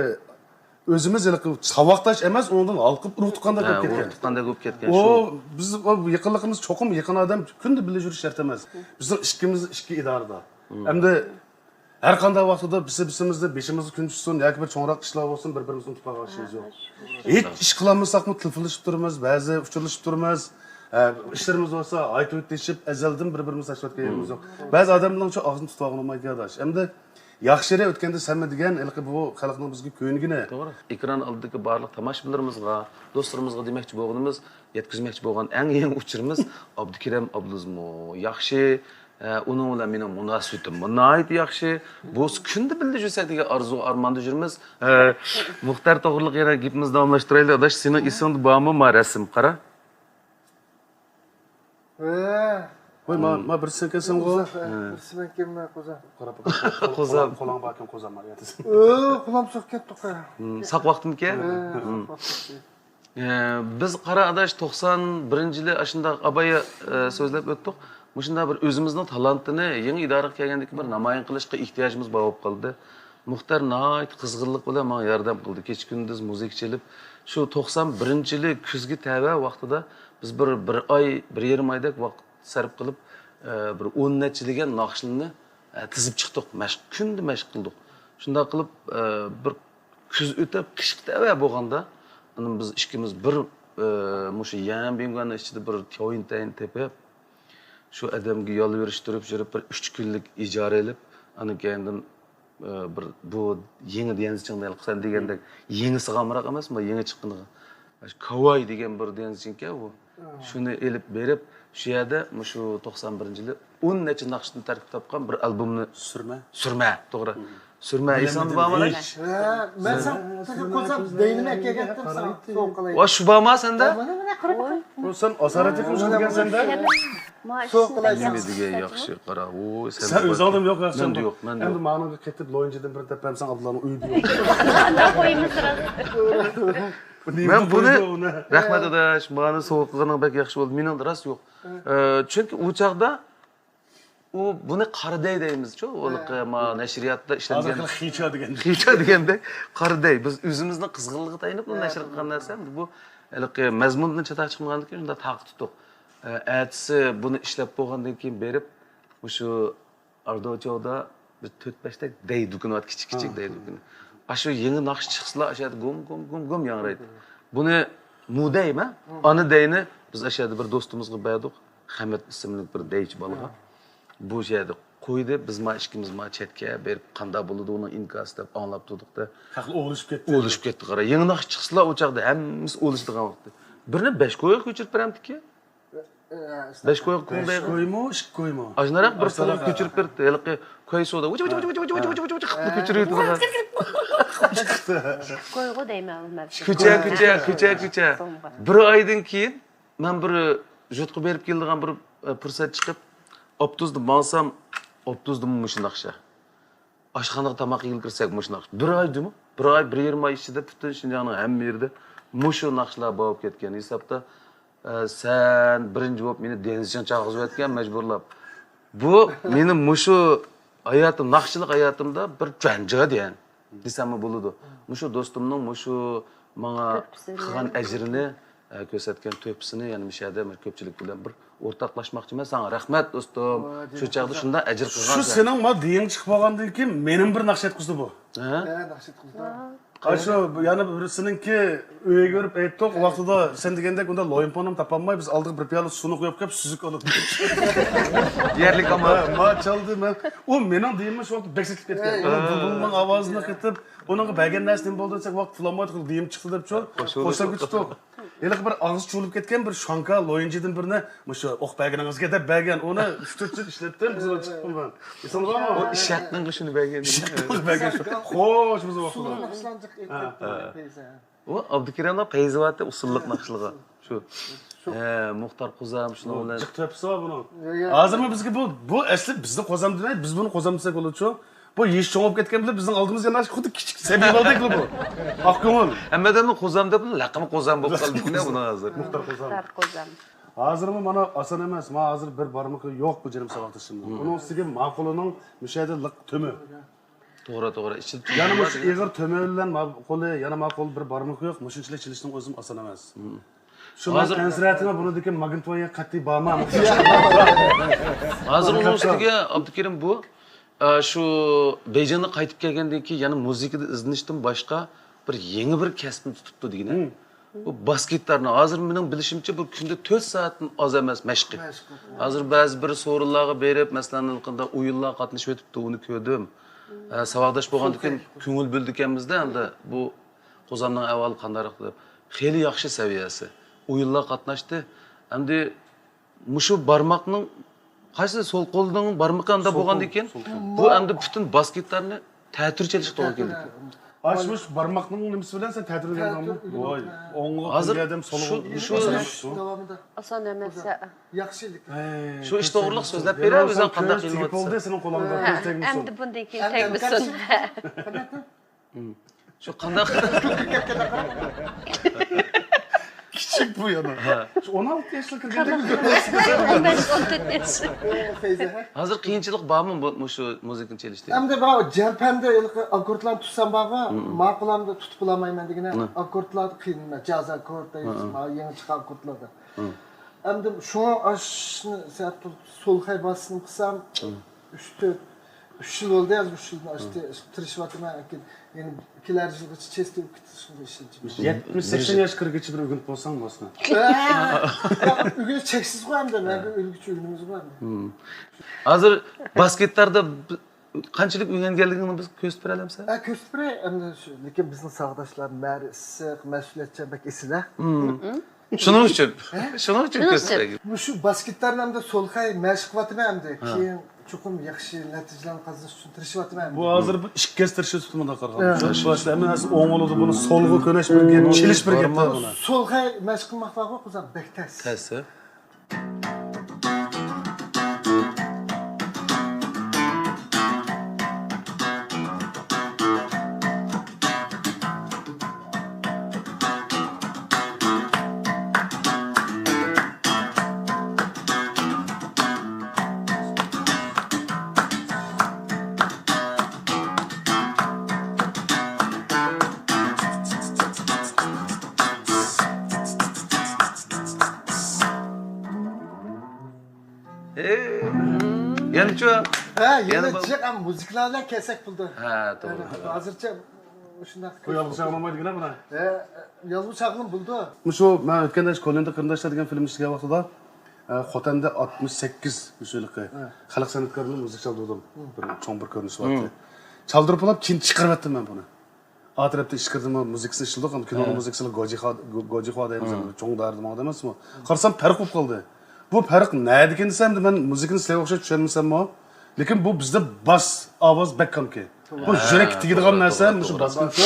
ئۆزىمىز ھېلىقى ساۋاقداش ئەمەس، ئۇنىڭدىن ھالقىپ ئۇرۇق تۇغقاندەك بولۇپ كەتكەن. ئۇرۇق تۇغقاندەك بولۇپ كەتكەن. ئۇ شۇ. بىز ئۇ يېقىنلىقىمىز چوقۇم يېقىن ئادەم كۈندە بىللە يۈرۈش شەرت ئەمەس. بىزنىڭ ئىككىمىز ئىككى ئىدارىدا. ئەمدى ھەر قانداق ۋاقتىدا بىرسى بىرسىمىزنى بېشىمىزغا كۈن چۈشسۇن ياكى بىر چوڭراق ئىشلار بولسۇن، بىر بىرىمىزنى ئۇنتۇپ قالغان ئىشىمىز يوق. ھېچ ئىش قىلالمىساقمۇ تېلېفونلىشىپ تۇرىمىز، بەزى ئۇچۇرلىشىپ تۇرىمىز. ئە، ئىشلىرىمىز بولسا ئايتىۋېتىشىپ، ئەزەلدىن بىر بىرىمىزنى تاشلاۋەتكەن يېرىمىز يوق. بەزى ئادەملەرنىڭچۇ ئاغزىنى تۇتۇۋالغىلى بولمايدۇ ئاداش. ئەمدى ياخشى يېرى ئۆتكەندە سەنمۇ دېگەن ھېلىقى بۇ خەلقنىڭ بىزگە كۆنگىنى. توغرا. ئېكران ئالدىدىكى بارلىق تاماشىبىنلىرىمىزغا، دوستلىرىمىزغا دېمەكچى بولغىنىمىز، يەتكۈزمەكچى بولغان ئەڭ يېڭى ئۇچۇرىمىز ئابدۇكېرەم ئابلىزمۇ ياخشى. ئە، ئۇنىڭ بىلەن مېنىڭ مۇناسىۋىتىممۇ ناھايىتى ياخشى. بولسا كۈندە بىللە يۈرسەك دېگەن ئارزۇ ئارماندا يۈرىمىز. ئە، مۇختەر توغرىلىق يەنە گېپىمىزنى داۋاملاشتۇرايلى ئاداش. سېنىڭ ئېسىڭدە بارمۇ ما رەسىم؟ قارا. ۋە. ۋاي، ما، ما بىرسى سەن ئىكەنسەنغۇ؟ قوزا، ھە، بىرسى مەن ئىكەنمەن، قوزا. قارا، قوزا. قولۇڭ، قولۇڭ باركەن، قوزا، ما ياتىسەن. ئۆ، قولام سوقۇپ كەتتۇق. ھە، ساق ۋاقتىمكەن؟ ھە، ساق ۋاقتىمكەن. ئە، بىز قارا ئاداش توقسان بىرىنچى يىلى ئاشۇنداق ئابايا، ئە، سۆزلەپ ئۆتتۇق. مۇشۇنداق بىر ئۆزىمىزنىڭ تالانتىنى يېڭى ئىدارىگە كەلگەندىن كېيىن بىر نامايان قىلىشقا ئېھتىياجىمىز بار بولۇپ قالدى. مۇختەر ناھايىتى قىزغىنلىق بىلەن ماڭا ياردەم قىلدى. كېچە-كۈندۈز مۇزىكا چېلىپ، شۇ توقسان بىرىنچى يىلى كۈزگە تەۋە ۋاقتىدا بىز بىر، بىر ئاي، بىر يېرىم ئايدەك ۋاقىت سەرپ قىلىپ، ئە، بىر ئون نەچچە دېگەن ناخشىنى، ئە، تىزىپ چىقتۇق. مەشىق، كۈندە مەشىق قىلدۇق. شۇنداق قىلىپ، ئە، بىر كۈز ئۆتۈپ، قىشقا تەۋە بولغاندا، ئاندىن بىز ئىككىمىز بىر، ئە، مۇشۇ يەنبىڭگۈەننىڭ ئىچىدە بىر تياۋيىنتەينى تېپىپ، شۇ ئادەمگە يالۋۇرۇشتۇرۇپ يۈرۈپ، بىر ئۈچ كۈنلۈك ئىجارە ئېلىپ، ئاندىن كېيىن ئە، بىر بۇ يېڭى ديەنزىچىڭ دەل سەن دېگەندەك يېڭىسىغا ئامراق ئەمەسمۇ، يېڭى چىققىنىغا. كاۋاي دېگەن بىر ديەنزىچىڭكەن بۇ. شۇنى ئېلىپ بېرىپ، شۇ يەردە مۇشۇ توقسان بىرىنچى يىلى ئون نەچچە ناخشىدىن تەركىب تاپقان بىر ئالبومنى سۈرمە. سۈرمە، توغرا. سۈرمە، ئېسىڭدە بارمۇ؟ ھە، مەن ساڭا تېخى قوزام دەينىمە ئەكەلگەنتىم ساڭا سوۋغا قىلاي. ۋە شۇ بارما سەندە؟ مانا، مانا، قارا، قارا. سەن ئاسارەت ئېقىم شۇ دېگەن سەندە؟ سوۋغا قىلاي ساڭا. نېمە دېگەن ياخشى، قارا. ۋوي، سەن ئەڭدى ماڭىڭغا قېتىپ لويىنجىدىن بىر دەپ بەرسەڭ ئابدۇللانىڭ ئۆيىدە يوق. مەن بۇنى، رەھمەت ئاداش، مانا سوۋغا قىلغىنىڭ بەك ياخشى بولدى. مېنىڭ راست يوق. ئە، چۈنكى ئۇ چاغدا ئۇ بۇنى قارا دەي دەيمىزچۇ، ھېلىقى ما نەشرىياتتا ئىشلەنگەن. ھازىرقى خىچا دېگەن. خىچا دېگەندەك قارا دەي. بىز ئۆزىمىزنىڭ قىزغىنلىقىغا تايىنىپلا نەشر قىلغان نەرسە. بۇ ھېلىقى مەزمۇندىن چاتاق چىقمىغاندىن كېيىن شۇنداق تارقىتىپ تۇردۇق. ئە، ئەتىسى بۇنى ئىشلەپ بولغاندىن كېيىن بېرىپ، مۇشۇ ئاردوچودا بىر تۆت-بەشتەك دەي دۇكىنى بار، كىچىك، كىچىك دەي دۇكىنى. ئاشۇ يېڭى ناخشا چىقسىلا، ئاشۇ يەردە گۇم، گۇم، گۇم، گۇم ياڭرايتتى. بۇنى مۇ دەيمەن، ئانا دەينى بىز ئاشۇ يەردە بىر دوستىمىزغا بەردۇق. خەمەت ئىسىملىك بىر دەيچى بالىغا. بۇ يەردە قويدى، بىز ما ئىككىمىز ما چەتكە بېرىپ، قانداق بولىدۇ ئۇنىڭ ئىنكاسى دەپ ئاڭلاپ تۇردۇق-دە. خەقلەر ئوۋلىشىپ كەتتى. ئوۋلىشىپ كەتتى، قارا. يېڭى ناخشا چىقسىلا ئۇ چاغدا ھەممىسى ئوۋلىشىدىغان ۋاقتى. بىرنى بەش كويغا كۆچۈرۈپ بېرەمتىكى. بەش كويغا كوڭ دەيدۇ. كويمۇ، ئىككى كويمۇ؟ ئاشۇنداق بىر ئاشۇنداق. كوينى كۆچۈرۈپ بېرىپتۇ. ھېلىقى كوي سۇدا ۋىچ ۋىچ ۋىچ ۋىچ قىلىپ كۆچۈرۈۋېتىدىغان. كويغۇ دەيمەن ئۇ مەن. كۆچە، كوچە، كوچە، كوچە. بىر ئايدىن كېيىن مەن بىر يۇرتقا بېرىپ كېلىدىغان بىر، ئە، پۇرسەت چىقىپ، ئاپتوبۇستا ماڭسام، ئاپتوبۇستا مۇشۇنداق ئىش. ئاشخانىغا تاماق يېگىلى كىرسەك مۇشۇ ناخشا. بىر ئاي جۇمۇ، بىر ئاي، بىر يېرىم ئاي ئىچىدە پۈتۈن شىنجاڭنىڭ ھەممە يېرىدە مۇشۇ ناخشىلار بولۇپ كەتكەن ھېسابتا، ئە، سەن بىرىنچى بولۇپ مېنى دېنىزچىڭ چاقىرغۇزۇۋەتكەن مەجبۇرلاپ. بۇ مېنى مۇشۇ ھاياتىم، ناخشىچىلىق ھاياتىمدا بىر جۇەنجىگە دېگەن دېسەممۇ بولىدۇ. مۇشۇ دوستۇمنىڭ مۇشۇ ماڭا تۆھپىسىنى قىلغان ئەجرىنى، ئە، كۆرسەتكەن تۆھپىسىنى يەنە مۇشۇ يەردە مەن كۆپچىلىك بىلەن بىر ئورتاقلاشماقچىمەن. ساڭا رەھمەت، دوستۇم. ۋاي، شۇ چاغدا شۇنداق ئەجىر قىلغانسەن. شۇ سېنىڭ ما دېيىڭ چىقىپ بولغاندىن كېيىن مېنىڭ بىر ناخشا ئېيتقۇزدى بۇ. ھە؟ ھە، ناخشا ئېيتقۇزدى. ئاشۇ يەنە بىرسىنىڭكى ئۆيگە بېرىپ ئېيتتۇق. ۋاقتىدا سەن دېگەندەك ئۇندا لويۇنپونام تاپالماي، بىز ئالدىغا بىر پىيالە سۇنى قويۇپ كەپ سۈزۈك ئالدۇق. يەرلىك ئامان. ھە، ما چالدى مەن. ئۇ مېنىڭ دېيىمنى شۇ ۋاقىتتا بەك سېتىپ كەتكەن. ھە. ئۇنىڭ بۇلبۇلنىڭ ئاۋازىنى قېتىپ، ئۇنىڭغا بەرگەن نەرسە نېمە بولدى دېسەك، ۋاقىت پۇلانمايدۇ، دېيىم چىقتى دەپچۇ. قوشۇلدى. قوشۇلۇپ كېتىپتۇ. ھېلىقى بىر ئاغزى چۇۋۇلۇپ كەتكەن بىر شاڭكا لويۇنجىدىن بىرنى، مۇشۇ ئوق بەرگىنىڭىزگە دەپ بەرگەن. ئۇنى ئۈچ تۆت يىل ئىشلەتتىم، بىز ئۇنى چىقتىم مەن. ئېسىڭىزدە بارمۇ؟ ئۇ ئىشاكنىڭ شۇنى بەرگەن. ئىشاكنىڭ بەرگەن شۇ. خوش، بىز ۋاقتىدا. ئۇسسۇللۇق ناخشىلارنى جىق ئېيتىپ كەتتى، پەيزە. ئۇ ئابدۇكېرىمنىڭ پەيزى بارتى ئۇسسۇللۇق ناخشىلىغا. شۇ، ئە، مۇختار قوزام شۇنىڭ بىلەن. جىق تۆھپىسى بار بۇنىڭ. ھازىرمۇ بىزگە بۇ، بۇ ئەسلى بىزنى قوزام دېمەي، بىز بۇنى قوزام دېسەك بولىدۇ شۇ. بۇ يېشى چوڭ بولۇپ كەتكەن بىلەن بىزنىڭ ئالدىمىزغا يەنە خۇددى كىچىك سەبىي بالىدەكلا بۇ. ئاقكۆڭۈل. ھەممە ئادەمنىڭ قوزام دەپ، لەقىمى قوزام بولۇپ قالدى بۇنىڭ ھازىر. مۇختار قوزام. مۇختار قوزام. ھازىرمۇ مانا ئاسان ئەمەس. مانا ھازىر بىر بارمىقى يوق بۇ جېنىم ساۋاقدىشىمنىڭ. ئۇنىڭ ئۈستىگە ماقۇلىنىڭ مۇشۇ يەردە لىق تۆمۈر. توغرا، توغرا. ئىچىدە يەنە مۇشۇ ئېغىر تۆمۈر بىلەن ماقۇلى، يەنە ماقۇل بىر بارمىقى يوق. مۇشۇنچىلىك چېلىشنىڭ ئۆزىمۇ ئاسان ئەمەس. شۇ مەن كونسېرتىمە بۇنىڭدىكى ماگنىتويىڭ قەتئىي بارمۇ؟ ھازىر ئۇنىڭ ئۈستىگە ئابدۇكېرىم بۇ، ئە، شۇ بېيجىڭدىن قايتىپ كەلگەندىن كېيىن يەنە مۇزىكىدا ئىزدىنىشتىن باشقا بىر يېڭى بىر كەسىپنى تۇتۇپتۇ دېگىنە. بۇ باس گىتارنى، ھازىر مېنىڭ بىلىشىمچە، بۇ كۈندە تۆت سائەتتىن ئاز ئەمەس مەشقى. ھازىر بەزى بىر سورۇنلارغا بېرىپ، مەسىلەن، قانداق ئويۇنلارغا قاتنىشىپ ئۆتۈپتۇ، ئۇنى كۆردۈم. ئە، ساۋاقداش بولغاندىكىن كۆڭۈل بۆلىدىكەنمىزدە، ئەمدى بۇ قوزامنىڭ ئەھۋالى قانداقراق دەپ. خېلى ياخشى سەۋىيەسى. ئويۇنلارغا قاتناشتى. ئەمدى مۇشۇ بارماقنىڭ قايسى سول قولنىڭ بارمىقى ئانداق بولغاندىن كېيىن، بۇ ئەمدى پۈتۈن باس گىتارنى تەتۈر چېلىشقا توغرا كېلىدىكەن. ئاشمۇش بارماقنىڭ نېمىسى بىلەن سەن تەتۈر دېگەن؟ ۋاي، ئوڭغا ھازىر قىلغان ئادەم سولغا شۇ، شۇ، شۇ داۋامىدا. ئاسان ئەمەس. ياخشى. شۇ ئىش توغرىلىق سۆزلەپ بېرە، ئۆزۈڭ قانداق قىلىنىۋاتىسەن. بولدى، سېنىڭ قولۇڭدا كۆز تەگمىسۇن. ئەمدى بۇندىن كېيىن تەگمىسۇن. شۇ قانداق؟ كىچىك بۇ يەنە. شۇ ئون ئالتە ياشلىق كىرگەندەك. ئون بەش، ئون تۆت ياش. ھازىر قىيىنچىلىق بارمۇ بۇ، مۇشۇ مۇزىكىنى چېلىشتا؟ ئەمدى بۇ جەلپەمدە ھېلىقى ئاككوردلارنى تۇتسام بارغۇ، ماقۇلامدا تۇتۇپ بولالمايمەن دېگىنە. ئاككوردلاردا قىيىنمەن. جاز ئاككورد دەيمىز، يېڭى چىققان ئاككوردلاردا. ئەمدى شۇڭا ئاشۇنى سەل تۇرۇپ سولخەي باسسىنى قىلسام، ئۈچ تۆت، ئۈچ يىل بولدى ھازىر، ئۈچ يىلدىن ئاشتى تىرىشىۋاتىمەن. يەنە كېلەر يىلغىچە چېستى ئۆگىتىشكە ئىشلىنىمەن. يەتمىش سەكسەن ياشقا كىرگۈچە بىر ئۆگىنىپ بولساڭ بولسۇن. ئۆگىنىش چەكسىزغۇ ئەمدى، مەڭگۈ ئۆلگۈچە ئۆگىنىمىزغۇ ئەمدى. ھازىر باس گىتاردا قانچىلىك ئۆگەنگەنلىكىڭنى بىز كۆرسىتىپ بېرەلەمسەن؟ ھە، كۆرسىتىپ بېرەي. ئەمدى شۇ، لېكىن بىزنىڭ ساۋاقداشلار مەرى ئىسسىق، مەسئۇلىيەتچان، بەك ئېسىل ھە. شۇنىڭ ئۈچۈن. شۇنىڭ ئۈچۈن كۆرسىتەي. مۇشۇ باس گىتارنى ئەمدى سولخەي مەشىق قىلىۋاتىمەن ئەمدى. كېيىن چوقۇم ياخشى نەتىجىلەرنى قازىنىش ئۈچۈن تىرىشىۋاتىمەن ئەمدى. بۇ ھازىر بىر ئىككى كەس تىرىشىۋېتىپتۇ مۇنداق قارىغاندا. ھە. بىرىنچى باشتا ھەممە نەرسە ئوڭۇلىدۇ، بۇنى سولغا كۆنەش بىر گەپ، چېلىش بىر گەپ بار بۇنى. سولخەي مەشىق قىلماق بارغۇ، قىزار، بەك تەس. تەس، ھە؟ ھەي. يەنىچۇ؟ ھە، يەنە يەنە بۇ جىق، ئەمما مۇزىكىلار بىلەن كەلسەك بولدى. ھە، توغرا، توغرا. ھازىرچە شۇنداق. بۇ يالغۇز چاغلانمايدىغىنە بۇنى. ھە، يالغۇز چاغلىنىپ بولدى. مۇشۇ مەن ئۆتكەندە شۇ كوللېندا قېرىنداشلار دېگەن فىلىم ئىشلىگەن ۋاقتىدا، ئە، خوتەندە ئاتمىش سەككىز مۇشۇ ھېلىقى خەلق سەنئەتكارلىرىنىڭ مۇزىكا چالدۇردۇم. بىر چوڭ بىر كۆرۈنۈش بارتى. چالدۇرۇپ بولاپ كېيىن چىقىرىۋەتتىم مەن بۇنى. ئا تەرەپتە ئىچكىرىدىمۇ مۇزىكىسىنى ئىشلىدۇق. ئەمدى كىنونىڭ مۇزىكىسى گوجىخۇا، گو-، گوجىخۇا دەيمىز ئەمدى. چوڭ دائىرىدە ماڭىدۇ ئەمەسمۇ؟ قارىسام پەرق بولۇپ قالدى. بۇ پەرق نەدىكىن دېسە، ئەمدى مەن مۇزىكىنى سىلەرگە ئوخشاش چۈشەنمىسەممۇ، لېكىن بۇ بىزدە باس ئاۋاز بەك كامكى. بۇ يۈرەككە تېگىدىغان نەرسە مۇشۇ باسكىنچۇ.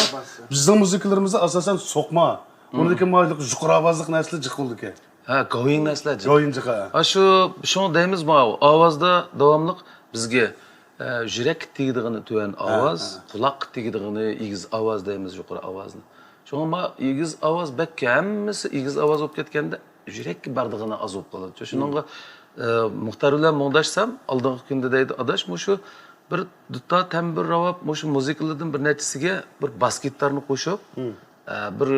بىزنىڭ مۇزىكىلىرىمىزدا ئاساسەن سوقما، ئۇنىڭدىن كېيىن مۇ-، جۇقىراۋازلىق نەرسىلەر جىق بولىدىكەن. ھە، گاۋيىڭ نەرسىلەر جىق. گاۋيىڭ جىق، ھە. ھە، شۇ، شۇڭا دەيمىز، ماۋۇ ئاۋازدا داۋاملىق بىزگە، ئە، يۈرەككە تېگىدىغىنى تۆۋەن ئاۋاز، ھە. قۇلاققا تېگىدىغىنى ئېگىز ئاۋاز دەيمىز، يۇقىرى ئاۋازنى. شۇڭا ما ئېگىز ئاۋاز بەك، ھەممىسى ئېگىز ئاۋاز بولۇپ كەتكەندە، يۈرەككە بارىدىغىنى ئاز بولۇپ قالىدۇ. شۇنىڭغا، ئە، مۇختەر بىلەن مۇڭداشسام، ئالدىنقى كۈندە دەيدۇ، ئاداش، مۇشۇ بىر دۇتا تەمبۇر راۋاب، مۇشۇ مۇزىكىلىرىدىن بىر نەچچىسىگە بىر باس گىتارنى قوشۇپ، ئە، بىر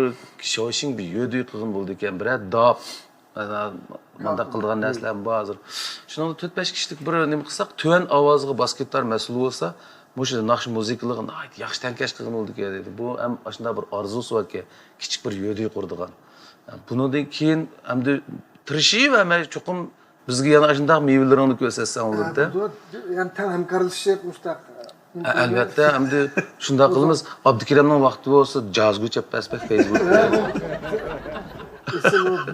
شوشىڭ بىر يۆدۈي قىلغىن بولىدىكەن، بىرەر داپ، ئە، مانداق قىلىدىغان نەرسىلەرمۇ بار ھازىر. شۇنىڭدا تۆت-بەش كىشىلىك بىر نېمە قىلساق، تۆۋەن ئاۋازىغا باس گىتار مەسئۇل بولسا، مۇشۇ ناخشا مۇزىكىلىرىغا ناھايىتى ياخشى تەڭكەش قىلغىلىدىكەن دېدى. بۇ ھەم ئاشۇنداق بىر ئارزۇسى باركەن، كىچىك بىر يۆدۈي قۇرىدىغان. بۇنىڭدىن كېيىن ئەمدى تىرىشىۋەرمەي، چوقۇم بىزگە يەنە ئاشۇنداق مېۋىلىرىڭنى كۆرسەتسەڭ بولىدۇ. بۇ يەنە تەڭ ھەمكارلىشىپ مۇشۇنداق. ئە، ئەلۋەتتە، ئەمدى شۇنداق قىلىمىز. ئابدۇكېرىمنىڭ ۋاقتى بولسا جازغۇ چەپ بەس بەك پەيزى بولىدۇ.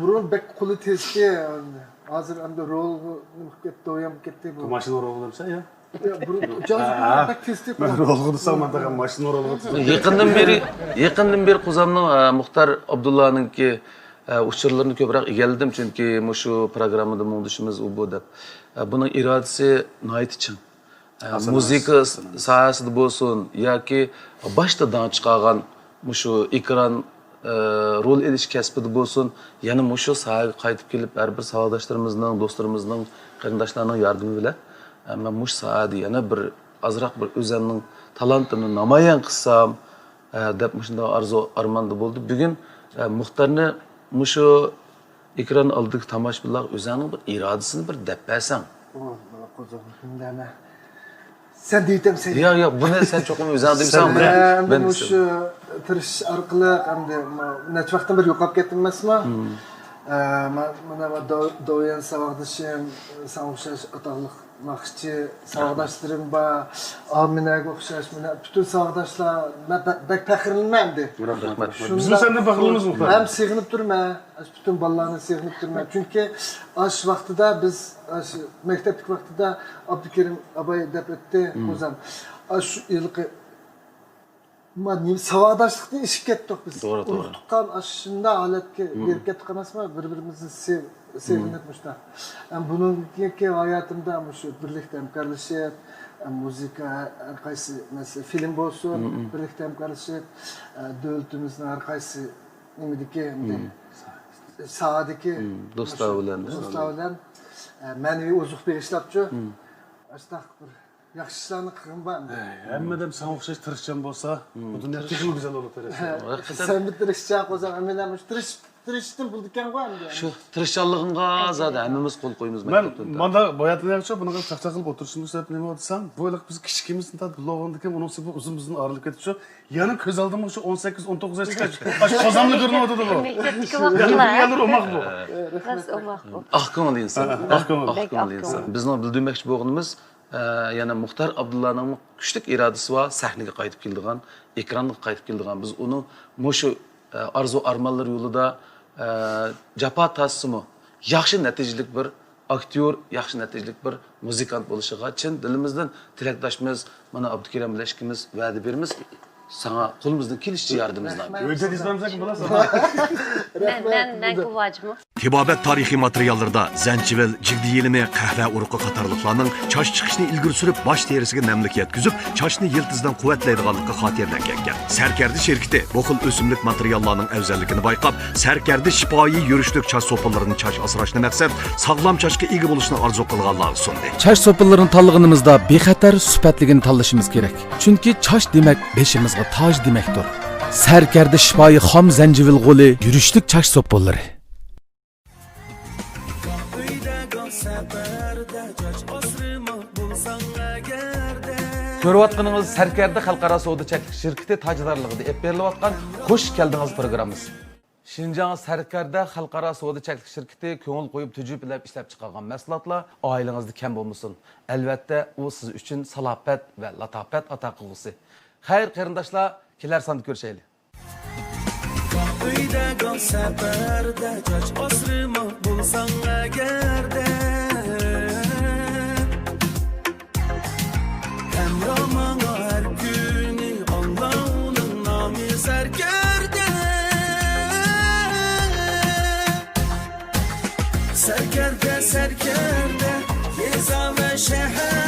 بۇرۇن بەك قولى تېزكەن. ھازىر ئەمدى رولغا نېمە قىلىپ كەتتى، دويام قىلىپ كەتتى بۇ. ماشىنا رولغا دېمىسەن يا؟ يا، بۇرۇن جاز بەك تېز تېپىپ مەن رولغا دېسەڭ، مەن تېخى ماشىنا رولغا دېسەڭ. يېقىندىن بېرى، يېقىندىن بېرى قوزامنىڭ، ئە، مۇختار ئابدۇللانىڭكى، ئە، ئۇچۇرلىرىنى كۆپرەك ئىگىلىدىم، چۈنكى مۇشۇ پروگراممىدا مۇڭدىشىمىز ئۇ بۇ دەپ. ئە، بۇنىڭ ئىرادىسى ناھايىتى چىڭ. ئە، مۇزىكا ساھەسىدە بولسۇن ياكى باشتا داڭ چىقارغان مۇشۇ ئېكران، ئە، رول ئېلىش كەسپىدە بولسۇن، يەنە مۇشۇ ساھەگە قايتىپ كېلىپ، ھەر بىر ساۋاقداشلىرىمىزنىڭ، دوستلىرىمىزنىڭ، قېرىنداشلارنىڭ ياردىمى بىلەن، ئە، مەن مۇشۇ ساھەدە يەنە بىر ئازراق بىر ئۆزۈمنىڭ تالانتىمنى نامايان قىلسام، ئە، دەپ مۇشۇنداق ئارزۇ ئارماندا بولدى. بۈگۈن، ئە، مۇختارنى مۇشۇ ئېكران ئالدىدىكى تاماشىبىنلارغا ئۆزۈڭنىڭ بىر ئىرادىسىنى بىر دەپ بەرسەڭ. ئۇ، قوزام، مۇنداق. سەن دېيىتەم سەن. ياق، ياق، بۇنى سەن چوقۇم ئۆزۈڭ دېيسەن. سەن، ئە، ئەمدى مۇشۇ تىرىشىش ئارقىلىق ئەمدى ما-، نەچچە ۋاقىتتىن بېرى يوقاپ كەتتىم ئەمەسمۇ؟ ئە، ما-، مانا دو-، دويەن ساۋاقدىشىم، ساڭا ئوخشاش ئاتاقلىق ناخشىچى ساۋاقداشلىرىم بار، ئامىنەگە ئوخشاش، مانا پۈتۈن ساۋاقداشلار، مەن بە-، بەك پەخىرلىنىمەن ئەمدى. رەھمەت، رەھمەت. بىزمۇ سەندىن پەخىرلىنىمىز، مۇختار. ھەم سېغىنىپ تۇرىمەن، ئاشۇ پۈتۈن بالىلارنى سېغىنىپ تۇرىمەن. چۈنكى ئاشۇ ۋاقتىدا بىز، ئاشۇ مەكتەپتىكى ۋاقتىدا ئابدۇكېرىم ئاباي دەپ ئۆتتى، قوزام. ئاشۇ ھېلىقى ما-، نېمە، ساۋاقداشلىقتىن ئېشىپ كەتتۇق بىز. توغرا، توغرا. ئۇرۇق تۇغقان ئاشۇنداق ھالەتكە بېرىپ كەتتۇق ئەمەسمۇ؟ بىر-بىرىمىزنى سېغ-، سېغىنىپ مۇشۇنداق. ئەم، بۇنىڭدىن كېيىنكى ھاياتىمدا مۇشۇ بىرلىكتە ھەمكارلىشىپ، ئەم، مۇزىكا، ھە-، ھەر قايسى مەسىلە، فىلىم بولسۇن، بىرلىكتە ھەمكارلىشىپ، ئە، دۆلىتىمىزنىڭ ھەر قايسى نېمىدىكى، ئەمدى ساھەدىكى دوستلار بىلەن، دوستلار بىلەن، ئە، مەنىۋى ئوزۇق بېغىشلاپچۇ. ئاشۇنداق بىر ياخشى ئىشلارنى قىلغىن بار ئەمدى. ھەي، ھەممىدىن ساڭا ئوخشاش تىرىشچان بولسا، بۇ دۇنيا تېخىمۇ گۈزەل بولۇپ بېرەتتى. سەن بىر تىرىشچان قوزام، ھەممىلەر مۇشۇ تىرىش-، تىرىشىشتىن بولىدىكەنغۇ ئەمدى. شۇ تىرىشچانلىقىڭغا زادى ھەممىمىز قول قويىمىز مەن مەكتەپتىن. مانا باياتىن ياخشى بۇنىڭغا چاقچاق قىلىپ ئولتۇرۇشۇمنىڭ سەۋەبى نېمە دېسەم، بۇ ھېلىقى بىز كىچىكىمىزدىن تارتىپ بىللە بولغاندىكىن ئۇنىڭ سېپى ئۇزۇن-ئۇزۇن ئايرىلىپ كېتىپچۇ. يەنە كۆز ئالدىمغا شۇ ئون سەككىز، ئون توققۇز ياشتىكى ئاشۇ قوزاملا كۆرۈنۈۋاتىدىغۇ. مەكتەپتىكى ۋاقىتلار. يەنە بىر يەرلىرى ئوماق بۇ. راست ئوماق بۇ. ئاق كۆڭۈل ئىنسان. ئاق كۆڭۈل. ئاق كۆڭۈل ئىنسان. بىزنىڭ بىلدۈرمەكچى بولغىنىمىز، ئە، يەنە مۇختار ئابدۇللانىڭمۇ كۈچلۈك ئىرادىسى بار، سەھنىگە قايتىپ كېلىدىغان، ئېكرانغا قايتىپ كېلىدىغان. بىز ئۇنىڭ مۇشۇ، ئە، ئارزۇ ئارمانلىرى يولىدا، ئە، جاپا تارتسىمۇ، ياخشى نەتىجىلىك بىر ئاكتيور، ياخشى نەتىجىلىك بىر مۇزىكانت بولۇشىغا چىن دىلىمىزدىن تىلەكداشمىز. مانا ئابدۇكېرىم بىلەن ئىككىمىز ۋەدە بېرىمىز. ساڭا قولىمىزدىن كېلىشىچە ياردىمىمىزنى بېرىمىز. مەن، مەن، مەن گۇۋاھچىمۇ. تېبابەت تارىخىي ماتېرىياللىرىدا زەنچىۋىل، جىگدە يېلىمى، قەھۋە ئۇرۇقى قاتارلىقلارنىڭ چاچ چىقىشنى ئىلگىرى سۈرۈپ، باش تېرىسىگە نەملىك يەتكۈزۈپ، چاچنى يىلتىزدىن قۇۋۋەتلەيدىغانلىقى خاتىرىلەنگەنىكەن. سەركەردە شىركىتى بۇ خىل ئۆسۈملۈك ماتېرىياللارنىڭ ئەۋزەللىكىنى بايقاپ، سەركەردە شىپايى يۈرۈشلۈك چاچ سوپۇنلىرىنى چاچ ئاسراشنى مەقسەت، ساغلام چاچقا ئىگە بولۇشنى ئارزۇ قىلغانلارغا سۇندى. چاچ سوپۇنلىرىنى تاللىغىنىمىزدا بىخەتەر، سۈپەتلىكىنى تاللىشىمىز كېرەك. چۈنكى چاچ دېمەك بېشىمىزغا تاج دېمەكتۇر. سەركەردە شىپايى خام زەنجىۋىل غولى، يۈرۈشلۈك چاچ سوپۇنلىرى. كۆرۈۋاتقىنىڭىز سەركەردە خەلقئارا سودا چەكلىك شىركىتى تاجدارلىقىدا ئېلىپ بېرىلىۋاتقان خۇش كەلدىڭىز پروگراممىسى. شىنجاڭ سەركەردە خەلقئارا سودا چەكلىك شىركىتى كۆڭۈل قويۇپ تۈجۈپىلەپ ئىشلەپ چىقارغان مەھسۇلاتلار ئائىلىڭىزدە كەم بولمىسۇن. ئەلۋەتتە، ئۇ سىز ئۈچۈن سالاپەت ۋە لاتاپەت ئاتا قىلغۇسى. خەير، قېرىنداشلار، كېلەر ساندا كۆرۈشەيلى. ئۆيدە گاڭ سەپەردە، چاچ ئاسرىماق بولساڭ ئەگەردە. سەركەردە، سەركەردە، يېزا ۋە شەھەر.